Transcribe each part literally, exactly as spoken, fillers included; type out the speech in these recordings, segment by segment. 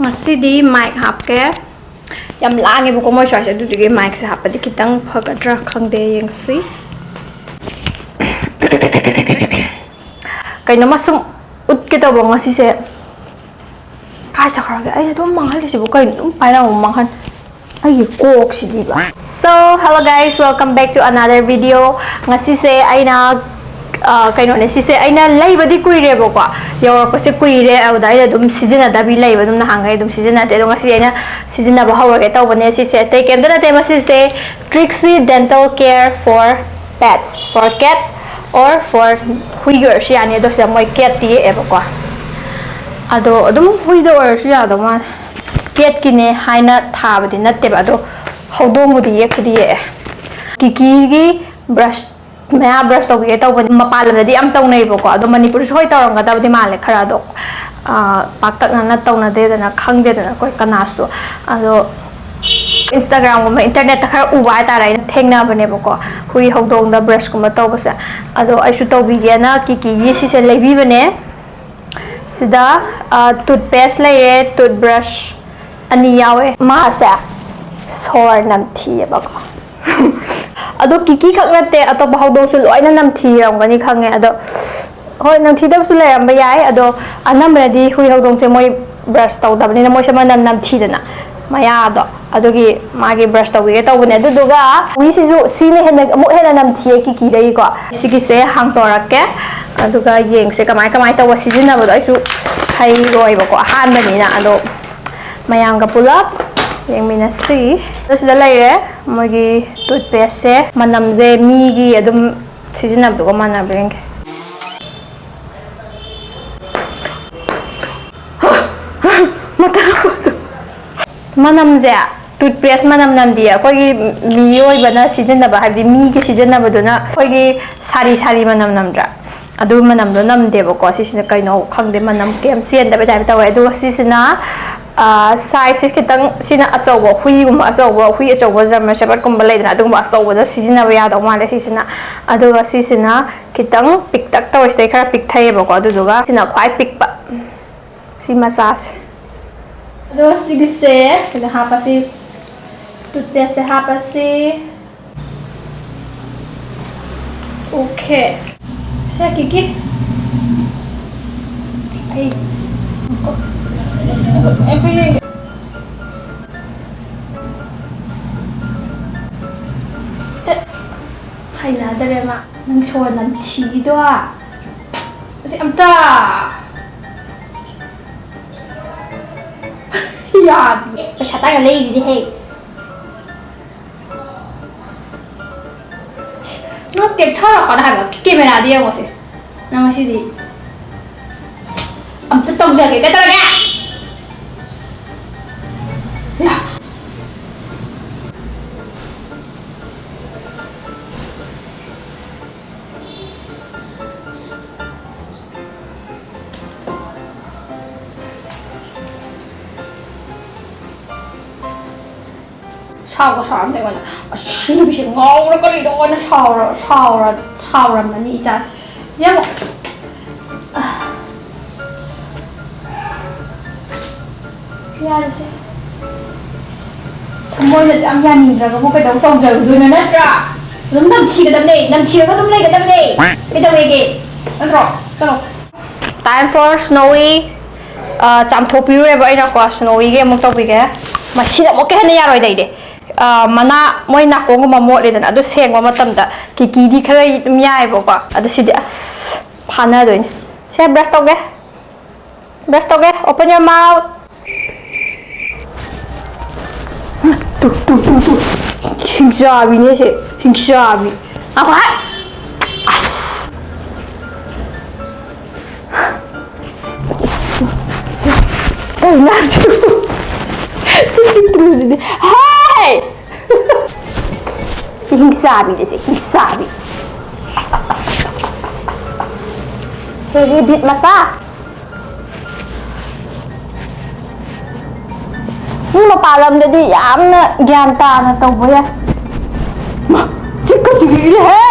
ꯉꯁꯤꯗꯤ ꯃꯥꯏꯛ ꯍꯥꯞꯀꯦ꯫ ꯌꯥꯝ ꯂꯥꯡꯉꯦꯕꯀꯣ ꯃꯣꯏ ꯁ꯭ꯋꯥꯏꯁꯦ, ꯑꯗꯨꯗꯨꯒꯤ ꯃꯥꯏꯛꯁꯦ ꯍꯥꯞꯄꯗꯤ ꯈꯤꯇꯪ ꯐꯒꯗ꯭ꯔꯥ ꯈꯪꯗꯦ, ꯌꯦꯡꯁꯤ꯫ ꯀꯩꯅꯣꯝꯃ ꯁꯨꯝ ꯎꯠꯀꯦ ꯇꯧꯕ ꯉꯁꯤꯁꯦ꯫ ꯀꯥꯏ ꯆꯠꯈ꯭ꯔꯒꯦ? ꯑꯩꯅ ꯑꯗꯨꯝ ꯃꯥꯡꯍꯜꯂꯤꯁꯤꯕꯨ ꯀꯩꯅꯣ? ꯑꯗꯨꯝ ꯄꯥꯏꯔꯝꯃ ꯃꯥꯡꯍꯟ꯫ ꯑꯩꯒꯤ ꯀꯣꯛꯁꯤꯗꯤꯕ꯫ So, hello guys, welcome back to another video. ꯉꯁꯤꯁꯦ ꯑꯩꯅ, ꯑ, ꯀꯩꯅꯣꯅꯦ, ꯁꯤꯁꯦ ꯑꯩꯅ ꯂꯩꯕꯗꯤ ꯀꯨꯏꯔꯦꯕꯀꯣ, ꯌꯧꯔꯛꯄꯁꯦ ꯀꯨꯏꯔꯦ, ꯑꯗꯨꯗ ꯑꯩꯅ ꯑꯗꯨꯝ ꯁꯤꯖꯤꯟꯅꯗꯕꯤ ꯂꯩꯕ, ꯑꯗꯨꯝ ꯅꯍꯥꯟꯈꯩ ꯑꯗꯨꯝ ꯁꯤꯖꯤꯟꯅꯗꯦ, ꯑꯗꯣ ꯉꯁꯤ ꯑꯩꯅ ꯁꯤꯖꯤꯟꯅꯕ ꯍꯧꯔꯒꯦ ꯇꯧꯕꯅꯦ꯫ ꯁꯤꯁꯦ ꯑꯇꯩ ꯀꯩꯝꯇ ꯅꯠꯇꯦ, ꯃꯁꯤꯁꯦ Trixie Dental Care for Pets, for cat or for ꯍꯨꯏꯒꯤ ꯑꯣꯏꯔꯁꯨ ꯌꯥꯅꯤ, ꯑꯗꯣ ꯁꯤꯗ ꯃꯣꯏ ꯀꯦꯠꯇꯤ ꯌꯦꯛꯑꯦꯕꯀꯣ꯫ ꯑꯗꯣ ꯑꯗꯨꯝ ꯍꯨꯏꯗ ꯑꯣꯏꯔꯁꯨ ꯌꯥꯗꯧ ꯃꯥꯜꯂꯦ꯫ ꯀꯦꯠꯀꯤꯅꯦ ꯍꯥꯏꯅ ꯊꯥꯕꯗꯤ ꯅꯠꯇꯦꯕ, ꯑꯗꯣ ꯍꯧꯗꯣꯡꯕꯨꯗꯤ ꯌꯦꯛꯄꯨꯗꯤ ꯌꯦꯛꯑꯦ꯫ ꯀꯤꯀꯤꯒꯤ ꯕ꯭ꯔꯁ, ꯃꯌꯥ ꯕ꯭ꯔꯁ ꯇꯧꯕꯤꯒꯦ ꯇꯧꯕꯅꯤ꯫ ꯃꯄꯥꯟ ꯂꯝꯗꯗꯤ ꯌꯥꯝ ꯇꯧꯅꯩꯕꯀꯣ, ꯑꯗꯣ ꯃꯅꯤꯄꯨꯔꯁꯨ ꯍꯣꯏ ꯇꯧꯔꯝꯒꯗꯕꯗꯤ ꯃꯥꯜꯂꯦ ꯈꯔ, ꯑꯗꯣ, ꯑꯥ, ꯄꯥꯛꯇꯛꯅꯅ ꯇꯧꯅꯗꯦꯗꯅ, ꯈꯪꯗꯦꯗꯅ ꯑꯩꯈꯣꯏ ꯀꯅꯥꯁꯨ꯫ ꯑꯗꯣ Instagram-ꯒꯨꯝꯕ, internet-ꯇ ꯈꯔ ꯎꯕ ꯍꯥꯏꯇꯥꯔꯦ, ꯑꯩꯅ ꯊꯦꯡꯅꯕꯅꯦꯕꯀꯣ, ꯍꯨꯏ ꯍꯧꯗꯣꯡꯗ ꯕ꯭ꯔꯁꯀꯨꯝꯕ ꯇꯧꯕꯁꯦ꯫ ꯑꯗꯣ ꯑꯩꯁꯨ ꯇꯧꯕꯤꯒꯦꯅ ꯀꯤꯀꯤꯒꯤ ꯁꯤꯁꯦ ꯂꯩꯕꯤꯕꯅꯦ꯫ ꯁꯤꯗ, ꯑ, toothpaste ꯂꯩꯔꯦ, toothbrush ꯑꯅꯤ ꯌꯥꯎꯋꯦ꯫ ꯃꯥꯁꯦ ꯁꯣꯔ ꯅꯝꯊꯤꯌꯦꯕꯀꯣ꯫ ꯑꯗꯣ ꯀꯤꯀꯤ ꯈꯛ ꯅꯠꯇꯦ, ꯑꯇꯣꯞꯄ ꯍꯧꯗꯣꯡꯁꯨ ꯂꯣꯏꯅ ꯅꯝꯊꯤꯔꯝꯒꯅꯤ ꯈꯪꯉꯦ꯫ ꯑꯗꯣ ꯍꯣꯏ, ꯅꯝꯊꯤꯗꯕꯁꯨ ꯂꯩꯔꯝꯕ ꯌꯥꯏ, ꯑꯗꯣ ꯑꯅꯝꯕꯅꯗꯤ ꯍꯨꯏ ꯍꯧꯗꯣꯡꯁꯦ ꯃꯣꯏ ꯕ꯭ꯔꯁ ꯇꯧꯗꯕꯅꯤꯅ ꯃꯣꯏꯁꯦ ꯃꯅꯝ ꯅꯝꯊꯤꯗꯅ, ꯃꯌꯥꯗꯣ꯫ ꯑꯗꯨꯒꯤ ꯃꯥꯒꯤ ꯕ꯭ꯔꯁ ꯇꯧꯕꯤꯒꯦ ꯇꯧꯕꯅꯦ꯫ ꯑꯗꯨꯗꯨꯒ ꯍꯨꯏꯁꯤꯁꯨ ꯁꯤꯅ ꯍꯦꯟꯅ, ꯑꯃꯨꯛ ꯍꯦꯟꯅ ꯅꯝꯊꯤꯌꯦ ꯀꯤꯀꯤꯗꯒꯤꯀꯣ꯫ ꯁꯤꯒꯤꯁꯦ ꯍꯥꯡꯇꯣꯔꯛꯀꯦ, ꯑꯗꯨꯒ ꯌꯦꯡꯁꯦ ꯀꯃꯥꯏ ꯀꯃꯥꯏ ꯇꯧꯕ ꯁꯤꯖꯤꯟꯅꯕꯗꯣ꯫ ꯑꯩꯁꯨ ꯍꯩꯔꯣꯏꯕꯀꯣ, ꯑꯍꯥꯟꯕꯅꯤꯅ꯫ ꯑꯗꯣ ꯃꯌꯥꯝꯒ ꯄꯨꯂꯞ ꯌꯦꯡꯃꯤꯟꯅꯁꯤ꯫ ꯑꯗꯣ ꯁꯤꯗ ꯂꯩꯔꯦ ꯃꯣꯏꯒꯤ toothpaste-ꯁꯦ꯫ ꯃꯅꯝꯁꯦ ꯃꯤꯒꯤ ꯑꯗꯨꯝ ꯁꯤꯖꯤꯟꯅꯕꯗꯨꯒ ꯃꯥꯟꯅꯕ꯭ꯔꯥ ꯌꯦꯡꯒꯦ꯫ ꯃꯅꯝꯁꯦ toothpaste ꯃꯅꯝ ꯅꯝꯗꯤꯌꯦ꯫ ꯑꯩꯈꯣꯏꯒꯤ ꯃꯤꯑꯣꯏꯕꯅ ꯁꯤꯖꯤꯟꯅꯕ, ꯍꯥꯏꯕꯗꯤ ꯃꯤꯒꯤ ꯁꯤꯖꯤꯟꯅꯕꯗꯨꯅ ꯑꯩꯈꯣꯏꯒꯤ ꯁꯥꯔꯤ ꯁꯥꯔꯤ ꯃꯅꯝ ꯅꯝꯗ꯭ꯔꯥ? ꯑꯗꯨ ꯃꯅꯝꯗꯣ ꯅꯝꯗꯦꯕꯀꯣ꯫ ꯁꯤꯁꯤꯅ ꯀꯩꯅꯣ ꯈꯪꯗꯦ, ꯃꯅꯝ ꯀꯩꯝ ꯆꯦꯟꯗꯕ type ꯇꯧꯋꯦ꯫ ꯑꯗꯨꯒ ꯁꯤꯁꯤꯅ, ꯑ, size-ꯁꯦ ꯈꯤꯇꯪ, ꯁꯤꯅ ꯑꯆꯧꯕ, ꯍꯨꯏꯒꯨꯝꯕ ꯑꯆꯧꯕ, ꯍꯨꯏ ꯑꯆꯧꯕ, German Shepherd-ꯀꯨꯝꯕ ꯂꯩꯗꯅ, ꯑꯗꯨꯒꯨꯝꯕ ꯑꯆꯧꯕꯗ ꯁꯤꯖꯤꯟꯅꯕ ꯌꯥꯗꯧ ꯃꯥꯜꯂꯦ ꯁꯤꯁꯤꯅ꯫ ꯑꯗꯨꯒ ꯁꯤꯁꯤꯅ ꯈꯤꯇꯪ ꯄꯤꯛꯇꯛ ꯇꯧꯋꯦ, ꯁꯤꯗꯩ ꯈꯔ ꯄꯤꯛꯊꯩꯌꯦꯕꯀꯣ꯫ ꯑꯗꯨꯗꯨꯒ ꯁꯤꯅ ꯈ꯭ꯋꯥꯏ ꯄꯤꯛꯄ꯫ ꯁꯤ ꯃꯆꯥꯁꯦ꯫ ꯑꯗꯣ ꯁꯤꯒꯤꯁꯦ ꯀꯩꯅꯣ ꯍꯥꯞꯄꯁꯤ, ꯇꯨꯠꯄꯦꯁꯁꯦ ꯍꯥꯞꯄꯁꯤ꯫ ꯑꯣꯀꯦ꯫ ꯁꯦ ꯀꯤꯀꯤ꯫ ꯑꯩ ꯑꯩꯈꯣꯏ ꯌꯦꯡꯒꯦ꯫ ꯍꯩꯅꯗꯔꯦ ꯃꯥ꯫ ꯅꯪ ꯁꯣꯔ ꯅꯝꯊꯤꯗꯣ꯫ ꯑꯁꯤ ꯑꯝꯇ꯫ ꯌꯥꯗꯦ꯫ ꯄꯩꯁꯥ ꯇꯥꯡꯅ ꯂꯩꯔꯤꯗꯤ ꯍꯦ꯫ ꯅꯪ ꯇꯦꯛꯊꯔꯛꯀꯅꯣ ꯍꯥꯏꯕ꯫ ꯀꯦꯃꯦꯔꯥꯗ ꯌꯦꯡꯉꯣꯁꯦ꯫ ꯅꯪ ꯉꯁꯤꯗꯤ ꯑꯝꯇ ꯇꯧꯖꯒꯦ꯫ ꯀꯩꯗꯧꯔꯒꯦ? ꯌꯥ꯫ ꯁꯥꯎꯕ ꯁꯥꯎꯔꯝꯗꯦ ꯑꯩꯉꯣꯟꯗ꯫ ꯑꯁꯤ ꯅꯨꯄꯤꯁꯦ ꯉꯥꯎꯔ ꯀꯔꯤꯅꯣ ꯑꯣꯏꯅ ꯁꯥꯎꯔ-, ꯁꯥꯎꯔ-, ꯁꯥꯎꯔꯝꯃꯅꯤ ꯏꯆꯥꯁꯦ꯫ ꯌꯦꯡꯉꯣ꯫ ꯌꯥꯔꯦꯁꯦ꯫ ꯊꯃꯣꯏꯅ ꯌꯥꯝ ꯌꯥꯅꯤꯡꯗ꯭ꯔꯒꯕꯨ ꯀꯩꯗꯧ ꯇꯧꯖꯔꯨꯗꯣꯏꯅꯣ, ꯅꯠꯇ꯭ꯔꯥ? ꯑꯗꯨꯝ ꯅꯝꯊꯤꯒꯗꯕꯅꯦ, ꯅꯝꯊꯤꯔꯒ ꯑꯗꯨꯝ ꯂꯩꯒꯗꯕꯅꯦ꯫ ꯀꯩꯗꯧꯋꯦꯒꯦ? ꯅꯠꯇ꯭ꯔꯣ? ꯆꯠꯂꯣ꯫ Time for Snowy꯫ ꯑ, ꯆꯥꯝꯊꯣꯛꯄꯤꯔꯨꯔꯦꯕ ꯑꯩꯅꯀꯣ, Snowyꯒꯤ ꯑꯃꯨꯛ ꯇꯧꯕꯤꯒꯦ꯫ ꯃꯁꯤꯗ ꯑꯃꯨꯛꯀ ꯍꯦꯟꯅ ꯌꯥꯔꯣꯏꯗꯩꯗꯤ꯫ ꯑ, ꯃꯅꯥ, ꯃꯣꯏ ꯅꯥꯀꯣꯡꯒꯨꯝꯕ ꯃꯣꯠꯂꯦꯗꯅ, ꯑꯗꯨ ꯁꯦꯡꯕ ꯃꯇꯝꯗ ꯀꯤꯀꯤꯗꯤ ꯈꯔ ꯑꯗꯨꯝ ꯌꯥꯏꯑꯕꯀꯣ, ꯑꯗꯨ ꯁꯤꯗꯤ ꯑꯁ ꯐꯥꯅꯗꯣꯏꯅꯦ꯫ ꯁꯦ, brush ꯇꯧꯒꯦ꯫ Brush ꯇꯧꯒꯦ꯫ Open your mouth꯫ ꯇꯨ, ꯇꯨ, ꯇꯨ, ꯇꯨ꯫ ꯍꯤꯡꯆꯥꯕꯤꯅꯦ ꯁꯦ꯫ ꯍꯤꯡꯆꯥꯕꯤ꯫ ꯉꯥꯏꯈꯣ ꯍꯥꯏ꯫ ꯑꯁ꯫ ꯀꯩꯅꯣ ꯍꯥꯏꯁꯤꯕꯨ? ꯁꯤ ꯄꯤꯛꯇ꯭ꯔꯨꯁꯤꯗꯤ꯫ ꯍꯦ! ꯍꯤꯡꯆꯥꯕꯤꯅꯦ ꯁꯦ, ꯍꯤꯡꯆꯥꯕꯤ꯫ ꯑꯁ, ꯑꯁ, ꯑꯁ꯫ ꯍꯦ, ꯔꯦꯕꯤꯠ ꯃꯆꯥ꯫ ꯃꯤ ꯃꯄꯥꯟ ꯂꯝꯗꯗꯤ ꯌꯥꯝꯅ ꯒ꯭ꯌꯥꯟ ꯇꯥꯅ ꯇꯧꯕ ꯌꯥꯏ꯫ ꯃꯥ, ꯆꯤꯛꯀ ꯆꯤꯛꯏꯍꯦ!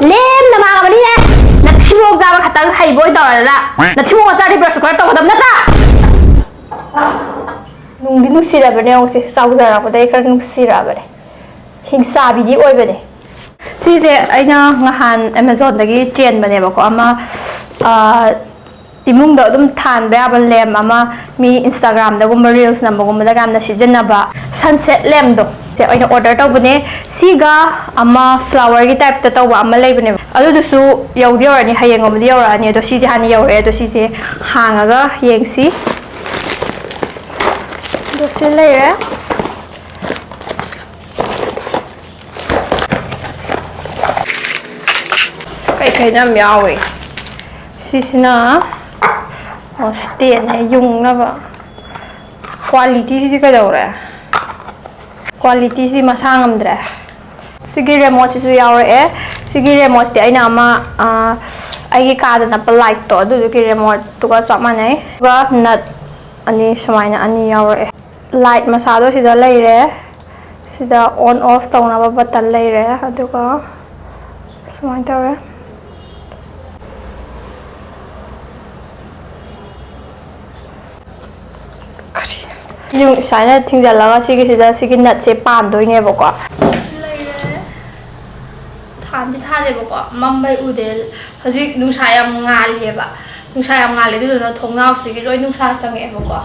ꯂꯦꯝꯅ ꯃꯥꯡꯉꯕꯅꯤꯅꯦ! ꯈꯤꯇꯪ ꯍꯩꯕ ꯑꯣꯏ ꯇꯧꯔꯗꯅ ꯅꯊꯤꯕꯣꯡ ꯃꯆꯥꯗꯤ ꯕ꯭ꯔꯁ ꯈꯔ ꯇꯧꯒꯗꯕ ꯅꯠꯇ꯭ꯔꯥ? ꯅꯨꯡꯗꯤ ꯅꯨꯡꯁꯤꯔꯕꯅꯦ, ꯌꯦꯡꯉꯨꯁꯦ, ꯆꯥꯎꯖꯔꯛꯄꯗꯒꯤ ꯈꯔ ꯅꯨꯡꯁꯤꯔꯛꯑꯕꯅꯦ꯫ ꯍꯤꯡꯆꯥꯕꯤꯗꯤ ꯑꯣꯏꯕꯅꯦ꯫ ꯁꯤꯁꯦ ꯑꯩꯅ ꯉꯍꯥꯟ ꯑꯦꯃꯥꯖꯣꯟꯗꯒꯤ ꯆꯦꯟꯕꯅꯦꯕꯀꯣ, ꯑꯃ, ꯑ, ꯏꯃꯨꯡꯗ ꯑꯗꯨꯝ ꯊꯥꯟꯕ ꯌꯥꯕ ꯂꯦꯝ ꯑꯃ, ꯃꯤ ꯏꯟꯁꯇꯥꯒ꯭ꯔꯥꯝꯗꯒꯨꯝꯕ ꯔꯤꯜꯁ ꯅꯝꯕꯒꯨꯝꯕꯗꯒ ꯌꯥꯝꯅ ꯁꯤꯖꯤꯟꯅꯕ ꯁꯟꯁꯦꯠ ꯂꯦꯝꯗꯣ, ꯁꯦ ꯑꯣꯏꯅ ꯑꯣꯔꯗꯔ ꯇꯧꯕꯅꯦ꯫ ꯁꯤꯒ ꯑꯃ ꯐ꯭ꯂꯥꯋꯔꯒꯤ ꯇꯥꯏꯞꯇ ꯇꯧꯕ ꯑꯃ ꯂꯩꯕꯅꯦꯕ, ꯑꯗꯨꯗꯨꯁꯨ ꯌꯧꯗꯤ ꯌꯧꯔꯛꯑꯅꯤ, ꯍꯌꯦꯡꯒꯨꯝꯕꯗꯤ ꯌꯧꯔꯛꯑꯅꯤ꯫ ꯑꯗꯣ ꯁꯤꯁꯦ ꯍꯥꯟꯅ ꯌꯧꯔꯛꯑꯦ, ꯑꯗꯣ ꯁꯤꯁꯦ ꯍꯥꯡꯉꯒ ꯌꯦꯡꯁꯤ꯫ ꯑꯗꯣ ꯁꯤ ꯂꯩꯔꯦ꯫ ꯀꯩꯀꯩꯅꯣ ꯌꯥꯝ ꯌꯥꯎꯋꯦ꯫ ꯁꯤꯁꯤꯅ, ꯑꯣ, ꯁ꯭ꯇꯦꯟꯅꯦ, ꯌꯨꯡꯅꯕ꯫ ꯀ꯭ꯋꯥꯂꯤꯇꯤꯁꯤꯗꯤ ꯀꯩꯗꯧꯔꯦ? ꯀ꯭ꯋꯥꯂꯤꯇꯤꯁꯤꯗꯤ ꯃꯁꯥ ꯉꯝꯗ꯭ꯔꯦ꯫ ꯁꯤꯒꯤ ꯔꯦꯃꯣꯠꯁꯤꯁꯨ ꯌꯥꯎꯔꯛꯑꯦ꯫ ꯁꯤꯒꯤ ꯔꯦꯃꯣꯠꯁꯤꯗꯤ ꯑꯩꯅ ꯑꯃ, ꯑ, ꯑꯩꯒꯤ ꯀꯥꯗ ꯅꯞꯄ ꯂꯥꯏꯠꯇꯣ, ꯑꯗꯨꯗꯨꯒꯤ ꯔꯦꯃꯣꯠꯇꯨꯒ ꯆꯞ ꯃꯥꯟꯅꯩ꯫ ꯑꯗꯨꯒ ꯅꯠ ꯑꯅꯤ, ꯁꯨꯃꯥꯏꯅ ꯑꯅꯤ ꯌꯥꯎꯔꯛꯑꯦ꯫ ꯂꯥꯏꯠ ꯃꯁꯥꯗꯣ ꯁꯤꯗ ꯂꯩꯔꯦ꯫ ꯁꯤꯗ ꯑꯣꯟ ꯑꯣꯐ ꯇꯧꯅꯕ ꯕꯇꯟ ꯂꯩꯔꯦ꯫ ꯑꯗꯨꯒ ꯁꯨꯃꯥꯏꯅ ꯇꯧꯔꯦ꯫ ꯀꯔꯤꯅꯣ? ꯁꯨꯃꯥꯏꯅ ꯊꯤꯡꯖꯤꯜꯂꯒ ꯁꯤꯒꯤꯁꯤꯗ ꯁꯤꯒꯤ ꯅꯠꯁꯦ ꯄꯥꯟꯗꯣꯏꯅꯦꯕꯀꯣ꯫ ꯂꯩꯔꯦ꯫ ꯊꯥꯟꯗꯤ ꯊꯥꯜꯂꯦꯕꯀꯣ, ꯃꯝꯕꯩ ꯎꯗꯦ꯫ ꯍꯧꯖꯤꯛ ꯅꯨꯡꯁꯥ ꯌꯥꯝ ꯉꯥꯜꯂꯦꯕ꯫ ꯅꯨꯡꯁꯥ ꯌꯥꯝ ꯉꯥꯜꯂꯦ, ꯑꯗꯨꯗꯨꯅ ꯊꯣꯡꯅꯥꯎꯁꯤꯗꯒꯤ ꯂꯣꯏ ꯅꯨꯡꯁꯥ ꯆꯪꯉꯛꯑꯦꯕꯀꯣ꯫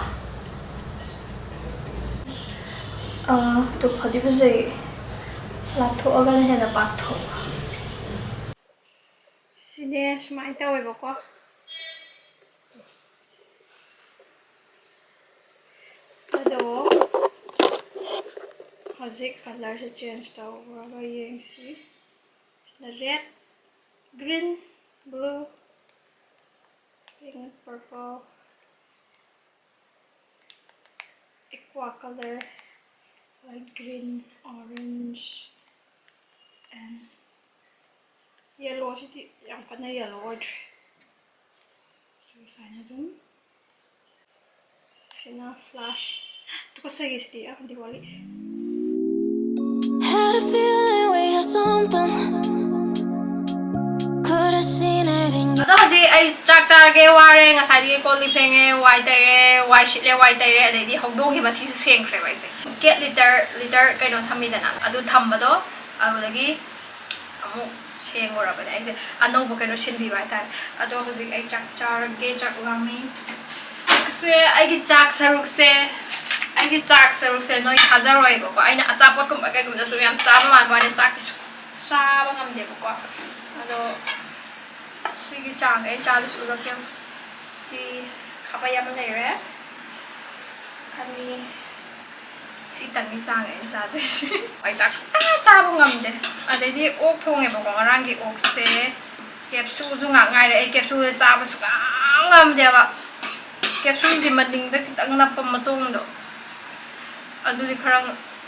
ꯑꯥ, ꯑꯗꯨ ꯐꯗꯤ ꯐꯖꯩ꯫ ꯂꯥꯞꯊꯣꯛꯑꯒꯅ ꯍꯦꯟꯅ ꯄꯥꯛꯊꯣꯛ꯫ ꯁꯤꯅꯦ, ꯁꯨꯃꯥꯏꯅ ꯇꯧꯋꯦꯕꯀꯣ꯫ ꯑꯗꯣ ꯍꯧꯖꯤꯛ ꯀꯂꯔꯁꯦ ꯆꯦꯟꯖ ꯇꯧꯔꯒ ꯌꯦꯡꯁꯤ꯫ ꯁꯤꯅ red, green, blue, pink, purple, aqua colour, light green, orange, and ꯌꯦꯜꯂꯣꯁꯤꯗꯤ ꯌꯥꯝ ꯀꯟꯅ ꯌꯦꯜꯂꯣ ꯑꯣꯏꯗ꯭ꯔꯦ꯫ ꯁꯨꯃꯥꯏꯅ ꯑꯗꯨꯝ, ꯁꯤꯁꯤꯅ ꯐ꯭ꯂꯥꯁ꯫ ꯇꯨꯀꯠꯆꯩꯌꯦ ꯁꯤꯗꯤ, ꯑꯥ, Diwali. Had a feeling we had something. Could've seen it in ꯑꯗꯣ ꯍꯧꯖꯤꯛ ꯑꯩ ꯆꯥꯛ ꯆꯥꯔꯒꯦ, ꯋꯥꯔꯦ, ꯉꯁꯥꯏꯗꯒꯤ ꯀꯣꯜ ꯂꯤꯛ ꯐꯦꯡꯉꯦ, ꯋꯥꯏ ꯇꯩꯔꯦ, ꯋꯥꯏ ꯁꯤꯠꯂꯦ, ꯋꯥꯏ ꯇꯩꯔꯦ, ꯑꯗꯩꯗꯤ ꯍꯧꯗꯣꯡꯒꯤ ꯃꯊꯤꯁꯨ ꯁꯦꯡꯈ꯭ꯔꯦꯕ ꯑꯩꯁꯦ꯫ ꯀꯦꯠ ꯂꯤꯇꯔ, ꯂꯤꯇꯔ ꯀꯩꯅꯣ ꯊꯝꯃꯤꯗꯅ, ꯑꯗꯨ ꯊꯝꯕꯗꯣ ꯑꯗꯨꯗꯒꯤ ꯑꯃꯨꯛ ꯁꯦꯡꯉꯨꯔꯕꯅꯦ ꯑꯩꯁꯦ, ꯑꯅꯧꯕ ꯀꯩꯅꯣ ꯁꯤꯟꯕꯤꯕ ꯍꯥꯏꯇꯥꯔꯦ꯫ ꯑꯗꯣ ꯍꯧꯖꯤꯛ ꯑꯩ ꯆꯥꯛ ꯆꯥꯔꯒꯦ, ꯆꯥꯛ ꯂꯥꯝꯃꯤ꯫ ꯁꯦ ꯑꯩꯒꯤ ꯆꯥꯛ ꯁꯔꯨꯛꯁꯦ, ꯑꯩꯒꯤ ꯆꯥꯛ ꯁꯔꯨꯛꯁꯦ ꯅꯣꯏ ꯊꯥꯖꯔꯣꯏꯕꯀꯣ꯫ ꯑꯩꯅ ꯑꯆꯥꯄꯣꯠꯀꯨꯝꯕ ꯀꯩꯒꯨꯝꯕꯗꯁꯨ ꯌꯥꯝ ꯆꯥꯕ ꯃꯥꯟꯕ ꯋꯥꯅꯤ, ꯆꯥꯛꯇꯤ ꯁꯨꯡ ꯆꯥꯕ ꯉꯝꯗꯦꯕꯀꯣ꯫ ꯑꯗꯣ ꯁꯤꯒꯤ ꯆꯥꯡ ꯑꯩ ꯆꯥꯗꯨꯁꯨ ꯎꯠꯂꯛꯀꯦ꯫ ꯁꯤ ꯈꯥꯕꯩ ꯑꯃ ꯂꯩꯔꯦ, ꯑꯅꯤ, ꯁꯤꯇꯪꯒꯤ ꯆꯥꯡ ꯑꯩꯅ ꯆꯥꯗꯣꯏꯁꯦ꯫ ꯑꯩ ꯆꯥꯛ ꯁꯨꯡꯆꯥ ꯆꯥꯕ ꯉꯝꯗꯦ꯫ ꯑꯗꯩꯗꯤ ꯑꯣꯛ ꯊꯣꯡꯉꯦꯕꯀꯣ, ꯉꯔꯥꯡꯒꯤ ꯑꯣꯛꯁꯦ꯫ ꯀꯦꯞꯁꯨꯜꯁꯨ ꯉꯥꯛ ꯉꯥꯏꯔꯦ꯫ ꯑꯩ ꯀꯦꯞꯁꯨꯜꯁꯦ ꯆꯥꯕ ꯁꯨꯡꯉꯝ ꯉꯝꯗꯦꯕ꯫ ꯀꯦꯞꯁꯨꯜꯗꯤ ꯃꯅꯤꯡꯗ ꯈꯤꯇꯪ ꯅꯞꯄ ꯃꯇꯣꯡꯗꯣ, ꯑꯗꯨꯗꯤ ꯈꯔ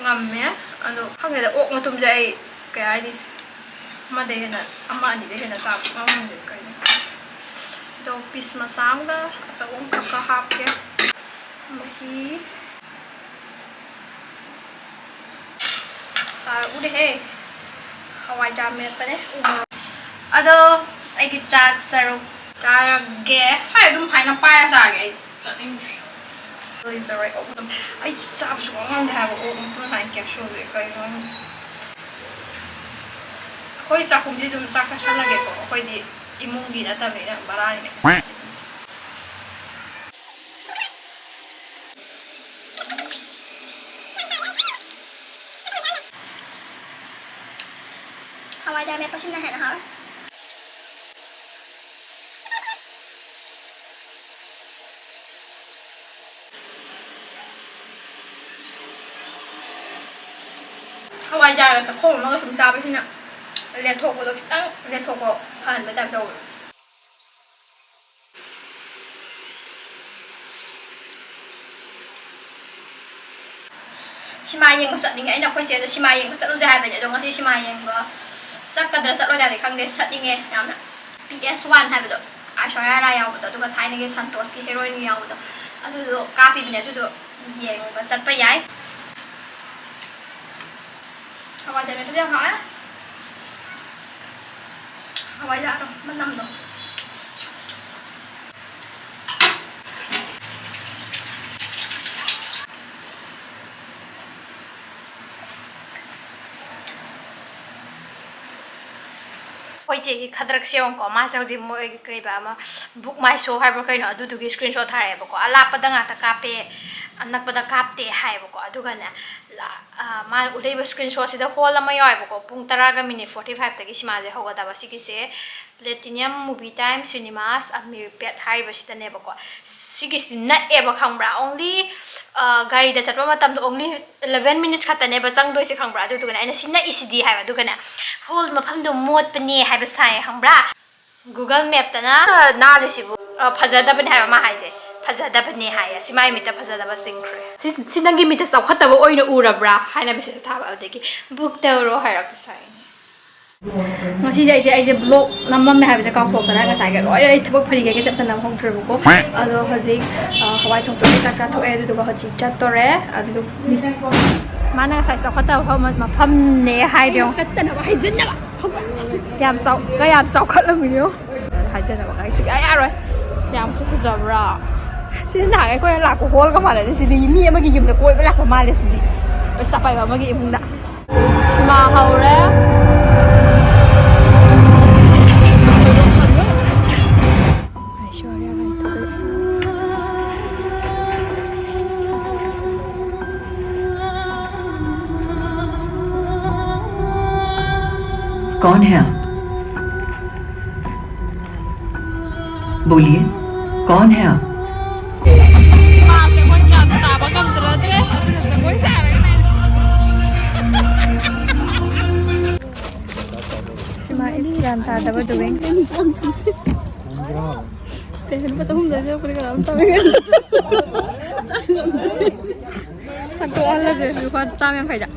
ꯉꯝꯃꯦ꯫ ꯑꯗꯣ ꯈꯪꯗꯦꯗ, ꯑꯣꯛ ꯃꯇꯨꯝꯁꯦ ꯑꯩ ꯀꯩ ꯍꯥꯏꯅꯤ, ꯑꯃꯗꯩ ꯍꯦꯟꯅ, ꯑꯃ ꯑꯅꯤꯗꯩ ꯍꯦꯟꯅ ꯆꯥꯕ ꯁꯨꯡꯉꯝ ꯉꯝꯗꯦ꯫ ꯀꯩꯅꯣ, ꯑꯗꯣ ꯄꯤꯁ ꯃꯆꯥ ꯑꯃꯒ ꯑꯆꯧꯕ ꯑꯃꯈꯛꯀ ꯍꯥꯞꯀꯦ꯫ ꯃꯍꯤ ꯇꯥꯔꯛꯎꯔꯦꯍꯦ꯫ ꯍꯋꯥꯏꯖꯥꯔ ꯃꯦꯠꯄꯅꯦ꯫ ꯎ ꯃꯣꯔꯣꯛ꯫ ꯑꯗꯣ ꯑꯩꯒꯤ ꯆꯥꯛ ꯁꯔꯨꯛ ꯆꯥꯔꯒꯦ꯫ ꯁ꯭ꯋꯥꯏ ꯑꯗꯨꯝ ꯍꯥꯏꯅ ꯄꯥꯏꯔ ꯆꯥꯔꯒꯦ꯫ ꯑꯩ ꯆꯠꯅꯤꯡꯗ꯭ꯔꯦ꯫ ꯂꯣꯏꯖꯔꯦ ꯑꯣꯛ ꯃꯇꯨꯝ꯫ ꯑꯩ ꯆꯥꯕ ꯁꯨꯡꯉꯝ ꯉꯝꯗꯦ ꯍꯥꯏꯕ ꯑꯣꯛ ꯃꯇꯨꯝ ꯍꯥꯏꯅ ꯀꯦꯞꯁꯨꯜꯁꯦ꯫ ꯀꯩꯅꯣ ꯈꯪꯗꯦ꯫ ꯑꯩꯈꯣꯏ ꯆꯥꯛꯈꯨꯝꯁꯤ ꯑꯗꯨꯝ ꯆꯥꯛ ꯆꯥꯁꯜꯂꯒꯦꯀꯣ꯫ ꯑꯩꯈꯣꯏꯗꯤ ꯏꯃꯨꯡꯒꯤ ꯅꯠꯇꯕꯅꯤꯅ ꯚꯔꯥꯅꯤꯅ꯫ ꯍꯋꯥꯏꯖꯥꯔ ꯃꯦꯠꯄꯁꯤꯅ ꯍꯦꯟꯅ ꯍꯥꯎꯔꯦ꯫ ꯍꯋꯥꯏꯖꯥꯔꯒ ꯆꯈꯣꯝ ꯑꯃꯒ ꯁꯨꯝ ꯆꯥꯕꯁꯤꯅ ꯂꯦꯊꯣꯛꯄꯗꯣ ꯈꯤꯇꯪ ꯂꯦꯊꯣꯛꯄ ꯐꯍꯟꯕ ꯇꯥꯏꯞ ꯇꯧꯕꯗꯣ꯫ ꯁꯤꯃꯥ ꯌꯦꯡꯕ ꯆꯠꯅꯤꯡꯉꯦ꯫ ꯑꯩꯅ ꯑꯩꯈꯣꯏ ꯆꯦꯗ ꯁꯤꯃꯥ ꯌꯦꯡꯕ ꯆꯠꯂꯨꯁꯦ ꯍꯥꯏꯕꯅꯦ, ꯑꯗꯣ ꯉꯁꯤ ꯁꯤꯃꯥ ꯌꯦꯡꯕ ꯆꯠꯀꯗ꯭ꯔꯥ ꯆꯠꯂꯣꯏꯗ꯭ꯔꯥꯗꯤ ꯈꯪꯗꯦ, ꯆꯠꯅꯤꯡꯉꯦ ꯌꯥꯝꯅ꯫ ꯄꯤ ꯑꯦꯁ ꯋꯥꯟ ꯍꯥꯏꯕꯗꯣ, ꯑꯥꯏꯁꯣꯔꯤꯌꯥ ꯔꯥꯏ ꯌꯥꯎꯕꯗꯣ, ꯑꯗꯨꯒ ꯊꯥꯏꯅꯒꯤ ꯁꯟꯇꯣꯁꯀꯤ ꯍꯦꯔꯣꯏꯟ ꯌꯥꯎꯕꯗꯣ, ꯑꯗꯨꯗꯣ ꯀꯥꯞꯄꯤꯕꯅꯦ꯫ ꯑꯗꯨꯗꯣ ꯌꯦꯡꯕ ꯆꯠꯄ ꯌꯥꯏ꯫ ꯍꯋꯥꯏꯖꯥꯔ ꯃꯦꯠꯄꯗꯤ ꯌꯥꯝ ꯍꯥꯎꯋꯦ꯫ ꯍꯋꯥꯏꯖꯥꯔꯗꯣ ꯃꯅꯝꯗꯣ꯫ ꯑꯩꯈꯣꯏ ꯆꯦꯒꯤ ꯈꯗ꯭ꯔꯛꯁꯦ ꯌꯦꯡꯉꯨꯀꯣ, ꯃꯥꯁꯦ ꯍꯧꯖꯤꯛ ꯃꯣꯏꯒꯤ ꯀꯩꯕ ꯑꯃ Book My Show ꯍꯥꯏꯕ꯭ꯔꯥ ꯀꯩꯅꯣ, ꯑꯗꯨꯗꯨꯒꯤ screenshot ꯊꯥꯔꯛꯑꯦꯕꯀꯣ꯫ ꯑꯂꯥꯞꯄꯗ ꯉꯥꯛꯇ ꯀꯥꯞꯄꯦ, ꯑꯅꯛꯄꯗ ꯀꯥꯞꯇꯦ ꯍꯥꯏꯌꯦꯕꯀꯣ꯫ ꯑꯗꯨꯒꯅꯦ, ꯂꯥ-, ꯑ, ꯃꯥꯅ ꯎꯠꯂꯛꯏꯕ screenshotꯁꯤꯗ hall ꯑꯃ ꯌꯥꯎꯋꯦꯕꯀꯣ, ꯄꯨꯡ ꯇꯔꯥꯒ minute forty fiveꯇꯒꯤ ꯁꯤꯃꯥꯁꯦ ꯍꯧꯒꯗꯕ꯫ ꯁꯤꯒꯤꯁꯦ Platinum Movie Time Cinemas Amirpet ꯍꯥꯏꯔꯤꯕꯁꯤꯗꯅꯦꯕꯀꯣ꯫ ꯁꯤꯒꯤꯁꯤꯗꯤ ꯅꯛꯑꯦꯕ, ꯈꯪꯕ꯭ꯔꯥ? Only, ꯑ, ꯒꯥꯔꯤꯗ ꯆꯠꯄ ꯃꯇꯝꯗ only eleven minutes ꯈꯛꯇꯅꯦꯕ ꯆꯪꯗꯣꯏꯁꯦ, ꯈꯪꯕ꯭ꯔꯥ? ꯑꯗꯨꯗꯨꯒꯅꯦ ꯑꯩꯅ ꯁꯤ ꯅꯛꯏꯁꯤꯗꯤ ꯍꯥꯏꯕ, ꯑꯗꯨꯒꯅꯦ hall ꯃꯐꯝꯗꯣ ꯃꯣꯠꯄꯅꯦ ꯍꯥꯏꯕ ꯁꯥꯏ, ꯈꯪꯕ꯭ꯔꯥ? Google Mapꯇꯅ ꯅꯥꯜꯂꯤꯁꯤꯕꯨ, ꯑ, ꯐꯖꯗꯕꯅꯦ ꯍꯥꯏꯕ ꯃꯥ ꯍꯥꯏꯁꯦ꯫ ꯐꯖꯗꯕꯅꯦ ꯍꯥꯏꯌꯦ꯫ ꯁꯤ ꯃꯥꯏ ꯃꯤꯠꯇ ꯐꯖꯗꯕ ꯆꯤꯡꯈ꯭ꯔꯦ꯫ ꯁꯤ, ꯁꯤ ꯅꯪꯒꯤ ꯃꯤꯠꯇ ꯆꯥꯎꯈꯠꯇꯕ ꯑꯣꯏꯅ ꯎꯔꯕ꯭ꯔꯥ ꯍꯥꯏꯅ message ꯊꯥꯕ, ꯑꯗꯨꯗꯒꯤ book ꯇꯧꯔꯣ ꯍꯥꯏꯔꯛꯄ ꯁꯥꯏꯅꯦ꯫ ꯉꯁꯤꯁꯦ ꯑꯩꯁꯦ, ꯑꯩꯁꯦ vlog ꯅꯝꯃꯝꯃꯦ ꯍꯥꯏꯕꯁꯦ ꯀꯥꯎꯊꯣꯛꯇꯅ ꯉꯁꯥꯏꯒ ꯂꯣꯏꯅ ꯑꯩ ꯊꯕꯛ ꯐꯔꯤꯉꯩꯒ ꯆꯠꯇꯅ ꯍꯧꯗ꯭ꯔꯦꯕꯀꯣ꯫ ꯑꯗꯣ ꯍꯧꯖꯤꯛ, ꯑ, ꯍꯋꯥꯏ ꯊꯣꯡ ꯊꯣꯡꯉꯦ, ꯆꯥꯛ ꯆꯥꯊꯣꯛꯑꯦ, ꯑꯗꯨꯗꯨꯒ ꯍꯧꯖꯤꯛ ꯆꯠꯇꯣꯔꯦ꯫ ꯑꯗꯨ ꯃꯥꯅ ꯉꯁꯥꯏ ꯆꯥꯎꯈꯠꯇꯕ ꯃꯐꯝ-, ꯃꯐꯝꯅꯦ ꯍꯥꯏꯗꯣ꯫ ꯆꯠꯇꯅꯕ ꯍꯥꯏꯖꯤꯟꯅꯕ ꯊꯧꯕ꯫ ꯌꯥꯝ ꯆꯥꯎ-, ꯀꯌꯥꯝ ꯆꯥꯎꯈꯠꯂꯝꯃꯤꯅꯣ ꯍꯥꯏꯖꯤꯟꯅꯕ ꯀꯥꯏ ꯁꯨꯛꯌꯥ ꯌꯥꯔꯣꯏ꯫ ꯌꯥꯝꯁꯨ ꯐꯖꯕ꯭ꯔꯥ? ꯁꯤꯗꯤ ꯅꯍꯥꯟ ꯑꯩꯈꯣꯏꯅ ꯂꯥꯛꯄ hallꯒ ꯃꯥꯟꯅꯗꯦ꯫ ꯁꯤꯗꯤ ꯃꯤ ꯑꯃꯒꯤ ꯌꯨꯝꯗ ꯀꯣꯏꯕ ꯂꯥꯛꯄ ꯃꯥꯜꯂꯦ꯫ ꯁꯤꯗꯤ ꯄꯩꯁꯥ ꯄꯥꯏꯕ ꯑꯃꯒꯤ ꯏꯃꯨꯡꯗ꯫ ꯁꯤꯃꯥ ꯍꯧꯔꯦ꯫ ꯑꯥꯏꯁꯣꯔꯤꯌꯥ ꯔꯥꯏ ꯊꯣꯛꯂꯛꯑꯦ꯫ कौन है आप? बोलिए, कौन है आप? ꯁꯤꯃꯥ ꯏꯁ ꯒ꯭ꯌꯥꯟ ꯇꯥꯗꯕ doing꯫ ꯀꯩ ꯍꯥꯏꯅꯣ? ꯂꯨꯄꯥ ꯆꯍꯨꯝꯗ ꯂꯩꯔꯛꯄꯅꯦ, ꯀꯅꯥꯅꯣꯝ ꯇꯧꯔꯦ꯫ ꯆꯥ ꯉꯝꯗ꯭ꯔꯦ꯫ ꯍꯟꯗꯣꯛꯍꯜꯂꯁꯦ ꯂꯨꯄꯥ ꯆꯥꯝ ꯌꯥꯡꯈꯩꯗ꯫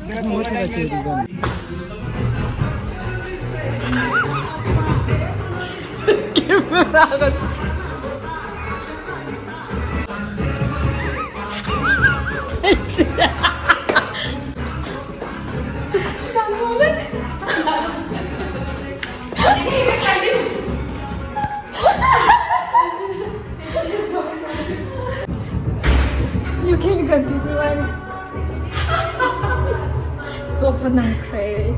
You can continue. ꯆꯣꯞꯄ ꯅꯪꯈ꯭ꯔꯦ꯫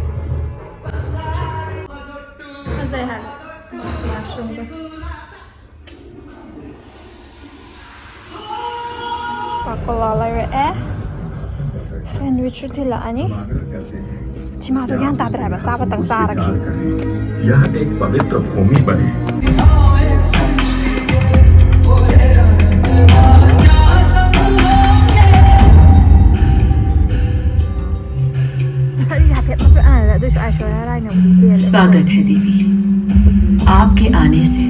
ꯄꯥꯀꯣꯂꯥ ꯂꯩꯔꯛꯑꯦ꯫ ꯁꯦꯟꯋꯤꯆꯁꯨ ꯊꯤꯜꯂꯛꯑꯅꯤ꯫ ꯁꯤꯃꯥꯗꯣ ꯒ꯭ꯌꯥꯟ ꯇꯥꯗ꯭ꯔꯦ ꯍꯥꯏꯕ, ꯆꯥꯕꯇꯪ ꯆꯥꯔꯒꯦ꯫ यह एक पवित्र भूमि बने। ꯉꯁꯥꯏ ꯍꯥꯏꯐꯦꯠ ꯃꯈꯛ ꯑꯥꯗ, ꯑꯗꯨꯏꯁꯨ ꯑꯥꯏꯁꯣꯔꯤꯌꯥ ꯔꯥꯏꯅꯕꯨꯗꯤ ꯍꯦꯜꯂꯦ꯫ स्वागत है देवी, आपके आने से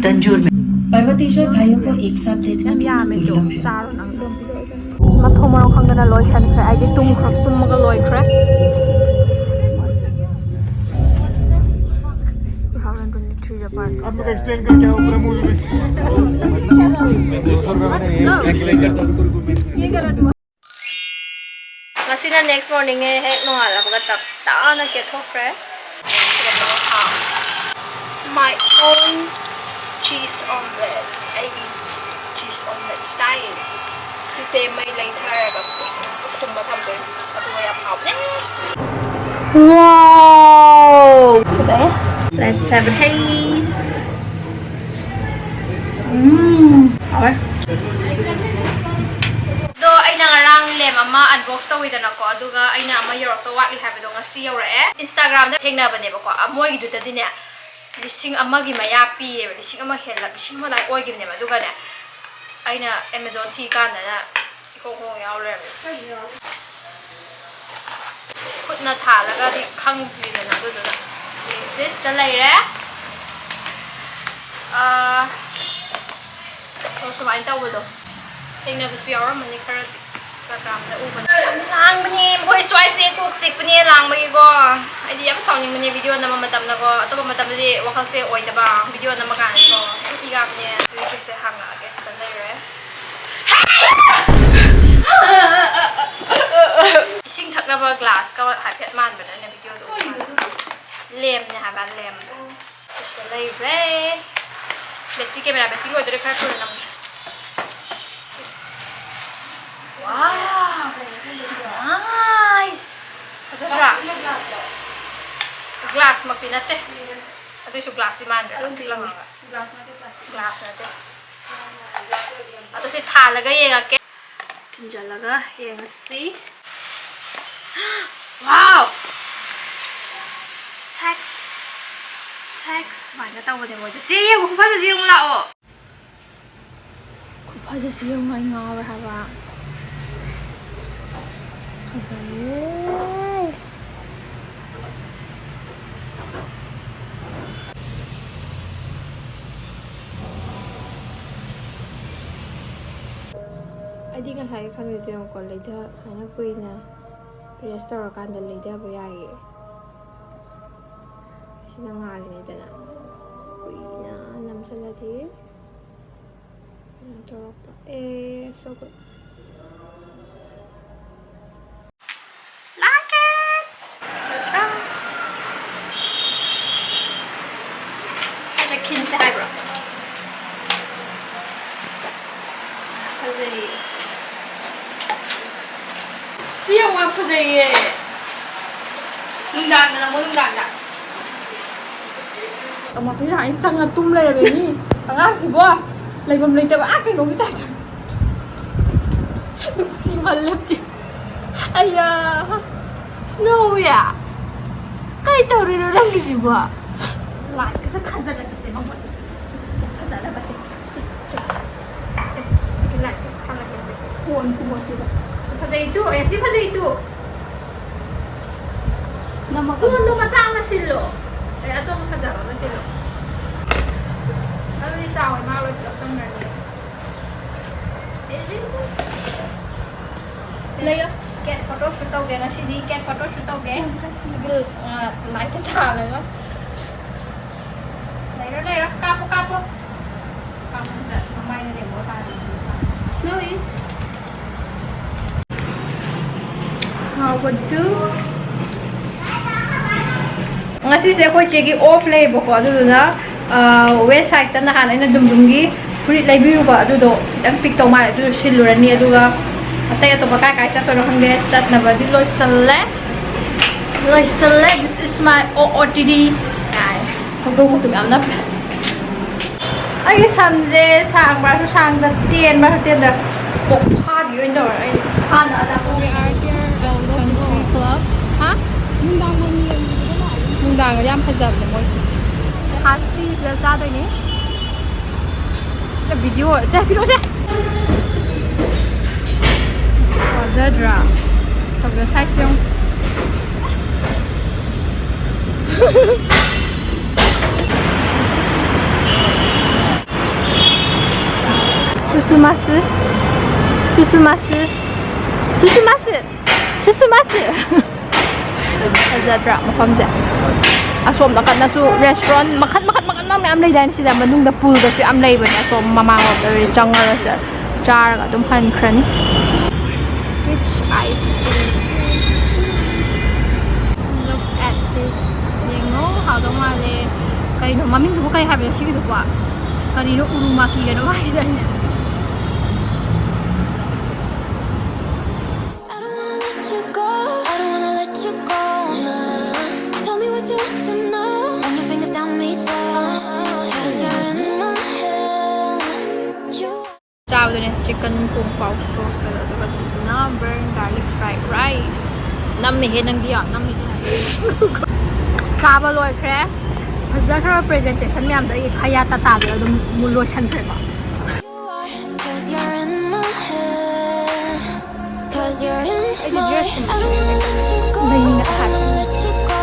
तंजोर में। पर्वतेश्वर भाइयों को एक साथ देखना ꯌꯥꯝ कितना ꯌꯥꯝꯃꯦ ꯑꯗꯣ, दुर्लभ है। ꯆꯥꯔꯣ ꯅꯪ ꯑꯗꯨꯝ꯫ ꯃꯊꯣꯡ ꯃꯔꯝ ꯈꯪꯗꯅ ꯂꯣꯏꯁꯟꯈ꯭ꯔꯦ꯫ ꯑꯩꯗꯤ ꯇꯨꯝꯈ꯭ꯔ-, ꯇꯨꯝꯃꯒ ꯂꯣꯏꯈ꯭ꯔꯦ꯫ Two thousand twenty-three Japan. अब मैं एक्सप्लेन करके आऊँ पूरा मूवी में। Let's go. ꯉꯁꯤꯅ next morning ꯅꯦ, ꯍꯦꯛ ꯅꯣꯡꯉꯥꯜꯂꯛꯄꯒ ꯇꯞ ꯇꯥꯅ ꯀꯦꯊꯣꯛꯈ꯭ꯔꯦ꯫ My own cheese omelette. ꯑꯩꯒꯤ cheese omelette style꯫ ꯁꯤꯁꯦ ꯃꯩ ꯂꯩꯊꯔꯒ ꯈꯨꯝꯕ ꯊꯝꯗꯣꯏꯅꯦ꯫ ꯑꯗꯨꯒ ꯌꯥꯝ ꯍꯥꯎꯕꯅꯦ꯫ Wow! ꯐꯖꯩꯌꯦ꯫ Let's have a taste. ꯎꯝ, ꯍꯥꯎꯋꯦ꯫ ꯑꯗꯣ ꯑꯩꯅ ꯉꯔꯥꯡ lamp ꯑꯃ unbox ꯇꯧꯋꯤꯗꯅꯀꯣ, ꯑꯗꯨꯒ ꯑꯩꯅ ꯑꯃ ꯌꯧꯔꯛꯇꯧ ꯋꯥꯠꯂꯤ ꯍꯥꯏꯕꯗꯣ ꯉꯁꯤ ꯌꯧꯔꯛꯑꯦ꯫ Instagram ꯗ ꯊꯦꯡꯅꯕꯅꯦꯕꯀꯣ, ꯑ, ꯃꯣꯏꯒꯤꯗꯨꯗꯗꯤꯅꯦ, ꯂꯤꯁꯤꯡ ꯑꯃꯒꯤ ꯃꯌꯥ ꯄꯤꯔꯦꯕ, ꯂꯤꯁꯤꯡ ꯑꯃ ꯍꯦꯜꯂ, ꯂꯤꯁꯤꯡ ꯑꯃ ꯑꯗꯥꯏ ꯑꯣꯏꯈꯤꯕꯅꯦꯕ꯫ ꯑꯗꯨꯒꯅꯦ, ꯑꯩꯅ Amazon ꯊꯤ ꯀꯥꯟꯗꯅ ꯏꯍꯣꯡ ꯍꯣꯡ ꯌꯥꯎ ꯂꯩꯔꯝꯃꯦ꯫ ꯈꯨꯠꯅ ꯊꯥꯜꯂꯒꯗꯤ ꯈꯪꯗ꯭ꯔꯤꯗꯅ, ꯑꯗꯨꯗꯨꯅ ꯍꯧꯖꯤꯛ ꯁꯤꯗ ꯂꯩꯔꯦ꯫ ꯑꯥ, ꯑꯣ, ꯁꯨꯃꯥꯏꯅ ꯇꯧꯕꯗꯣ ꯊꯦꯡꯅꯕꯁꯨ ꯌꯥꯎꯔꯝꯃꯅꯤ ꯈꯔꯗꯤ꯫ Instagram ꯗ ꯎꯕꯅꯦ꯫ ꯌꯥꯝ ꯂꯥꯡꯕꯅꯦ ꯃꯈꯣꯏ ꯁ꯭ꯋꯥꯏꯁꯦ, ꯀꯣꯛ ꯆꯤꯛꯄꯅꯦ ꯂꯥꯡꯕꯒꯤꯀꯣ꯫ ꯑꯩꯗꯤ ꯌꯥꯝ ꯁꯥꯎꯅꯤꯡꯕꯅꯦ video ꯅꯝꯕ ꯃꯇꯝꯗꯀꯣ꯫ ꯑꯇꯣꯞꯄ ꯃꯇꯝꯗꯗꯤ ꯋꯥꯈꯜꯁꯦ ꯑꯣꯏꯗꯕ, video ꯅꯝꯕ ꯀꯥꯟꯗꯀꯣ ꯌꯥꯝ ꯏ ꯀꯥꯕꯅꯦ꯫ ꯍꯧꯖꯤꯛꯀꯤꯁꯦ ꯍꯥꯡꯉꯛꯑꯒꯦ, ꯁꯤꯗ ꯂꯩꯔꯦ꯫ ꯏꯁꯤꯡ ꯊꯛꯅꯕ glass ꯀ ꯍꯥꯏꯐꯦꯠ ꯃꯥꯟꯕꯅꯦ ꯑꯩꯅ video ꯗ ꯎꯕ ꯀꯥꯟꯗ꯫ Lamp ꯅꯦ ꯍꯥꯏꯕ, lamp꯫ ꯁꯤꯗ ꯂꯩꯔꯦ꯫ Battery, camera battery ꯂꯣꯏꯗꯣꯔꯦ, ꯈꯔ ꯊꯨꯅ ꯅꯝꯒꯦ꯫ Wow! Nice! ꯐꯖꯗ꯭ꯔꯥ? Glass ꯃꯛꯇꯤ ꯅꯠꯇꯦ꯫ ꯑꯗꯨꯏꯁꯨ ꯒ꯭ꯂꯥꯁꯇꯤ ꯃꯥꯟꯗ꯭ꯔꯦ, ꯄ꯭ꯂꯥꯁꯇꯤꯛ ꯂꯪꯉꯒ꯫ ꯒ꯭ꯂꯥꯁ ꯅꯠꯇꯦ, ꯄ꯭ꯂꯥꯁꯇꯤꯛ꯫ ꯒ꯭ꯂꯥꯁ ꯅꯠꯇꯦ꯫ ꯑꯗꯣ ꯁꯤ ꯊꯥꯜꯂꯒ ꯌꯦꯡꯉꯛꯀꯦ꯫ ꯊꯤꯟꯖꯜꯂꯒ ꯌꯦꯡꯉꯁꯤ꯫ Wow! Text, text ꯁꯨꯃꯥꯏꯅ ꯇꯧꯕꯅꯦ ꯃꯣꯏꯗꯣ꯫ ꯆꯦ ꯌꯦꯡꯉꯨ, ꯈꯨꯐꯖꯁꯦ ꯌꯦꯡꯉꯨ ꯂꯥꯛꯑꯣ꯫ ꯈꯨꯐꯖꯁꯤ ꯌꯦꯡꯉꯨ, ꯑꯩ ꯉꯥꯎꯔꯦ ꯍꯥꯏꯕ꯫ ꯐꯖꯩꯌꯦ꯫ ꯑꯩꯗꯤ ꯉꯁꯥꯏ ꯈꯪꯗꯦ, ꯌꯦꯡꯉꯨꯀꯣ, ꯂꯩꯗ-, ꯁꯨꯃꯥꯏꯅ ꯀꯨꯏꯅ press ꯇꯧꯔꯀꯥꯟꯗ ꯂꯩꯗꯕ ꯌꯥꯏꯌꯦ꯫ ꯑꯁꯤꯅ ꯉꯥꯜꯂꯤꯅꯤꯗꯅ꯫ ꯀꯨꯏꯅ ꯅꯝꯁꯤꯜꯂꯗꯤ ꯀꯩꯅꯣ ꯇꯧꯔꯛꯄ꯫ ꯑꯦ, so good. Like it! ꯑꯗ ꯈꯤꯟꯁꯦ ꯍꯥꯏꯕ꯭ꯔꯣ? ꯐꯖꯩꯌꯦ꯫ ꯁꯤ ꯌꯥꯝ ꯌꯥꯝ ꯐꯖꯩꯌꯦ꯫ ꯅꯨꯡꯗꯥꯡꯗ ꯅꯝꯃꯣ, ꯅꯨꯡꯗꯥꯡꯗ꯫ ꯑꯃ ꯄꯩꯁꯥ ꯑꯩꯅ ꯆꯪꯉ ꯇꯨꯝ ꯂꯩꯔꯝꯃꯦ ꯃꯤ꯫ ꯑꯉꯥꯡꯁꯤꯕꯣ ꯂꯩꯐꯝ ꯂꯩꯇꯕ ꯑꯥ ꯀꯩꯅꯣꯒꯤ ꯇꯥꯏꯞꯇ꯫ ꯅꯨꯡꯁꯤꯃꯜꯂꯦ꯫ ꯑꯌꯥ꯫ ꯁ꯭ꯅꯣꯌꯥ꯫ ꯀꯩ ꯇꯧꯔꯤꯅꯣ ꯅꯪꯒꯤꯁꯤꯕꯣ? ꯂꯥꯏꯠꯀꯁꯦ ꯊꯥꯖꯜꯂꯒ ꯆꯠꯁꯦ ꯃꯉꯣꯟꯗ꯫ ꯐꯖꯅꯕꯁꯦ꯫ ꯁꯦ, ꯁꯦ, ꯁꯦ, ꯁꯤꯒꯤ ꯂꯥꯏꯠꯁꯦ ꯊꯥꯜꯂꯛꯀꯦꯁꯦ꯫ ꯀꯣꯟ ꯈꯨꯃꯣꯠꯁꯤꯗ꯫ ꯐꯖꯩ ꯇꯨ, ꯑꯦ, ꯁꯤ ꯐꯖꯩ ꯇꯨ꯫ ꯅꯝꯃꯒ ꯀꯣꯟꯗꯣ ꯃꯆꯥ ꯑꯃ ꯁꯤꯜꯂꯣ꯫ ꯑꯦ, ꯑꯇꯣꯞꯄ ꯐꯖꯕ ꯑꯃ ꯁꯤꯜꯂꯣ꯫ ꯑꯗꯨꯗꯤ ꯆꯥꯎꯋꯦ, ꯃꯥ ꯂꯣꯏ ꯄꯨꯂꯞ ꯆꯪꯈ꯭ꯔꯅꯤ꯫ ꯂꯩꯌꯣ꯫ Cat photo shoot ꯇꯧꯒꯦ ꯉꯁꯤꯗꯤ, cat photo shoot ꯇꯧꯒꯦ꯫ ꯁꯤꯒꯤ, ꯑ, ꯂꯥꯏꯠꯁꯦ ꯊꯥꯜꯂꯒ꯫ ꯂꯩꯔꯣ, ꯂꯩꯔꯣ, ꯀꯥꯞꯄꯣ, ꯀꯥꯞꯄꯣ꯫ ꯀꯥꯞꯄꯣ, ꯁꯦ, ꯃꯃꯥꯏꯗ rainbow ꯇꯥꯔꯦ꯫ Snowy꯫ ꯍꯥꯎꯕꯗꯨ꯫ ꯉꯁꯤꯁꯦ ꯑꯩꯈꯣꯏ ꯆꯦꯒꯤ off ꯂꯩꯌꯦꯕꯀꯣ, ꯑꯗꯨꯗꯨꯅ, ꯑ, west side ꯇ ꯅꯍꯥꯟ ꯑꯩꯅ ꯗꯨꯝꯗꯨꯝꯒꯤ ꯐꯨꯔꯤꯠ ꯂꯩꯕꯤꯔꯨꯕ, ꯑꯗꯨꯗꯣ ꯈꯤꯇꯪ pick ꯇꯧ ꯃꯥꯜꯂꯦ, ꯑꯗꯨꯗꯣ ꯁꯤꯜꯂꯨꯔꯅꯤ꯫ ꯑꯗꯨꯒ ꯑꯇꯩ ꯑꯇꯣꯞꯄ ꯀꯥꯏ ꯀꯥꯏ ꯆꯠꯇꯣꯏꯅꯣ ꯈꯪꯗꯦ, ꯆꯠꯅꯕꯗꯤ ꯂꯣꯏꯁꯜꯂꯦ꯫ ꯂꯣꯏꯁꯜꯂꯦ꯫ This is my O O T D, guys. ꯍꯧꯗꯣꯡ ꯃꯇꯨꯝ ꯌꯥꯝ ꯅꯞꯄꯦ꯫ ꯑꯩꯒꯤ ꯁꯝꯁꯦ ꯁꯥꯡꯕ꯭ꯔꯥꯁꯨ ꯁꯥꯡꯗ, ꯇꯦꯟꯕ꯭ꯔꯥꯁꯨ ꯇꯦꯟꯗ, ꯀꯣꯛ ꯐꯥꯕꯤ ꯑꯣꯏꯅ ꯇꯧꯔꯦ꯫ ꯑꯩ ꯍꯥꯟꯅ ꯑꯆꯥꯄꯣꯠ ꯍꯥ? ꯅꯨꯡꯗꯥꯡ ꯃꯃꯤ ꯑꯣꯏꯅ ꯅꯨꯡꯗꯥꯡꯒꯗꯤ ꯌꯥꯝ ꯐꯖꯕꯅꯦ ꯃꯣꯏꯁꯦ꯫ ꯈꯥꯁꯤꯁꯤꯗ ꯆꯥꯗꯣꯏꯅꯦ꯫ ꯚꯤꯗꯤꯑꯣ ꯁꯦ ꯄꯤꯔꯛꯑꯣꯁꯦ꯫ ꯐꯖꯗ꯭ꯔꯥ? ꯐꯖ ꯁꯥꯏꯁ ꯌꯦꯡꯉꯨ꯫ ꯁꯨꯁꯨꯃꯥꯁꯨ꯫ ꯁꯨꯁꯨꯃꯥꯁꯨ꯫ ꯁꯨꯁꯨꯃꯥꯁꯨ꯫ ꯁꯨꯁꯨꯃꯥꯁꯨ꯫ ꯐꯖꯗ꯭ꯔꯥ ꯃꯐꯝꯁꯦ? ꯑꯁꯣꯝ ꯅꯥꯀꯟꯗꯁꯨ restaurant ꯃꯈꯜ ꯃꯈꯜ ꯃꯈꯜ ꯃꯈꯜ ꯃꯌꯥꯝ ꯂꯩꯗꯥꯏꯅꯦ꯫ ꯁꯤꯗ ꯃꯅꯨꯡꯗ poolꯗꯁꯨ ꯌꯥꯝ ꯂꯩꯕꯅꯦ꯫ ꯑꯁꯣꯝ ꯃꯃꯥꯡꯂꯣꯝꯗ ꯆꯪꯉꯒ ꯆꯥꯔꯒ ꯑꯗꯨꯝ ꯍꯟꯈ꯭ꯔꯅꯤ꯫ Peach ice cream. Look at this. ꯌꯦꯡꯉꯣ, ꯍꯥꯎꯗꯧ ꯃꯥꯜꯂꯦ꯫ ꯀꯩꯅꯣ ꯃꯃꯤꯡꯗꯨꯕꯨ ꯀꯩ ꯍꯥꯏꯕꯅꯣ ꯁꯤꯒꯤꯗꯨꯕꯣ? ꯀꯔꯤꯅꯣ ꯎꯔꯨꯃꯥꯀꯤ ꯀꯩꯅꯣ ꯍꯥꯏꯗꯥꯏꯅꯦ? I don't wanna let you go. I don't wanna let you go. Tell me what you want to know. Run your fingers down me slow. 'Cause you're in my head. You ꯆꯥꯕꯗꯨꯅꯦ chicken kung pao sauce ꯑꯗꯨꯒ ꯁꯤꯁꯤꯅ burn garlic fried rice. ꯅꯝꯃꯦꯍꯦ ꯅꯪꯗꯤ ꯌꯥꯝ ꯅꯝꯃꯦꯍꯦ꯫ ꯆꯥꯕ ꯂꯣꯏꯈ꯭ꯔꯦ꯫ ꯐꯖꯈ꯭ꯔꯕ presentation ꯃꯌꯥꯝꯗꯣ ꯑꯩꯒꯤ ꯈꯌꯥ ꯇꯥꯇꯥꯗ ꯑꯗꯨꯝ ꯂꯣꯏꯁꯟꯈ꯭ꯔꯦꯀꯣ꯫ You are, 'cause you're in my head. 'Cause you're in ꯑꯩꯗꯤ my dress ꯑꯃ I don't wanna let you go. ꯂꯩꯅꯤꯡꯉꯦ꯫ I don't wanna let you go.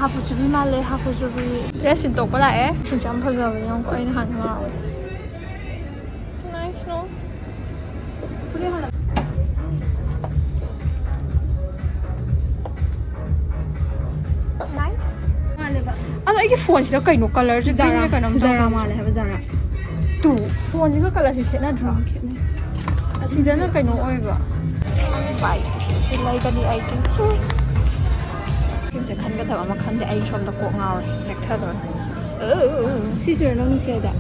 ꯍꯥꯄꯨ ꯆꯨꯕꯤ ꯃꯥꯜꯂꯦ, ꯍꯥꯄꯨ ꯆꯨꯕꯤ꯫ Dress ꯁꯤꯟꯇꯣꯛꯄ ꯂꯥꯛꯑꯦ꯫ ꯐꯤꯁꯦ ꯌꯥꯝ ꯐꯖꯕꯅꯦ, ꯌꯦꯡꯉꯨꯀꯣ, ꯑꯩ ꯅꯍꯥꯟ ꯉꯥꯎꯋꯦ꯫ Nice, no? Nice. ꯃꯥꯜꯂꯦꯕ꯫ ꯑꯗꯣ ꯑꯩꯒꯤ phoneꯁꯤꯗ ꯀꯩꯅꯣ colourꯁꯦ green Zara, ꯂ ꯀꯩꯅꯣꯝ Zara ꯇꯧꯕ꯫ ꯃꯥꯜꯂꯦ ꯍꯥꯏꯕ, Zara꯫ ꯇꯨ, phoneꯁꯤꯒ colourꯁꯤ ꯈꯦꯠꯅꯗ꯭ꯔꯣ? ꯈꯦꯠꯅꯩ꯫ ꯁꯤꯗꯅ ꯀꯩꯅꯣ ꯑꯣꯏꯕ꯫ ꯚꯥꯏ, ꯁꯤ ꯂꯩꯒꯅꯤ ꯑꯩꯒꯤ꯫ ꯁꯤꯁꯦ ꯈꯟꯒꯗꯕ ꯑꯃ ꯈꯟꯗꯦ, ꯑꯩ ꯁꯣꯝꯗ ꯀꯣꯛ ꯉꯥꯎꯔꯦ, ꯂꯦꯛꯊꯗꯣꯔꯦ꯫ ꯁꯤꯁꯤꯔꯣ ꯅꯪ ꯅꯨꯡꯁꯤ ꯍꯥꯏꯗꯣ?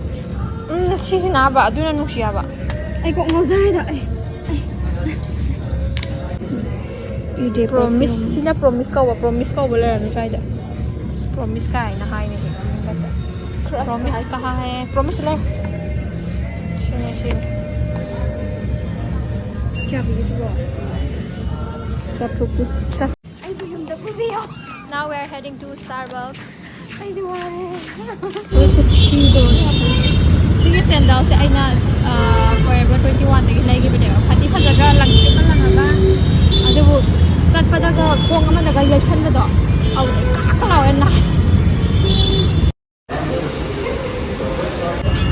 ꯎꯝ, ꯁꯤꯁꯤꯅ ꯍꯥꯏꯕ, ꯑꯗꯨꯅ ꯅꯨꯡꯁꯤ ꯍꯥꯏꯕ꯫ ꯑꯩ ꯀꯣꯛ ꯉꯥꯎꯖꯔꯦꯗ, ꯑꯩ, ꯑꯩ꯫ ꯏꯗꯦ promise, perfume꯫ ꯁꯤꯅ promise ꯀꯧꯕ, promise ꯀꯧꯕ ꯂꯩꯔꯝꯃꯤ ꯁ꯭ꯋꯥꯏꯗ꯫ Promise ꯀꯥꯏꯅ ꯍꯥꯏꯅꯦ ꯃꯃꯤꯡꯒꯁꯦ꯫ Promise ꯀꯥꯏ꯫ Promise ꯂꯩ꯫ ꯁꯤꯅꯦ ꯁꯤ꯫ ꯀꯌꯥ ꯄꯤꯒꯦ ꯁꯤꯕꯣ? ꯆꯥꯇ꯭ꯔꯨꯛ ꯄꯤ꯫ ꯆꯥ- ꯑꯩꯕꯨ ꯌꯨꯝꯗ ꯄꯨꯕꯤꯌꯣ꯫ Now we are heading to Starbucks. ꯑꯩꯗꯤ ꯋꯥꯔꯦ꯫ ꯁꯤꯒꯤ ꯁꯦꯟꯗꯜꯁꯦ ꯑꯩꯅ ꯐꯣꯔ ꯑꯦꯚꯔ ꯇ꯭ꯋꯦꯟꯇꯤ ꯋꯥꯟꯗꯒꯤ ꯂꯩꯈꯤꯕꯅꯦꯕ꯫ ꯐꯗꯤ ꯐꯖꯗ꯭ꯔꯥ, ꯂꯪꯇ꯭ꯔꯤꯛꯀ ꯂꯪꯉꯒ꯫ ꯑꯗꯨꯕꯨ ꯆꯠꯄꯗꯒ ꯈꯣꯡ ꯑꯃꯗꯒ ꯌꯩꯁꯟꯕꯗꯣ, ꯑꯗꯨꯗ ꯀꯥꯛ ꯀꯥꯛ ꯂꯥꯎꯔ ꯅꯥꯏ꯫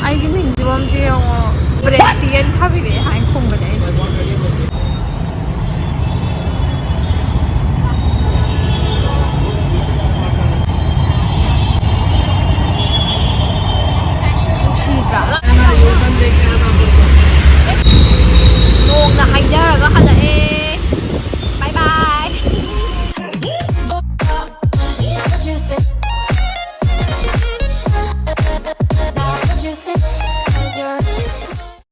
ꯑꯩꯒꯤ ꯃꯤꯡꯁꯤꯕꯨ ꯑꯝꯇ ꯌꯦꯡꯉꯣ꯫ ꯕ꯭ꯔꯦꯁꯇꯤ ꯌꯦꯟ ꯊꯥꯕꯤꯔꯛꯑꯦ꯫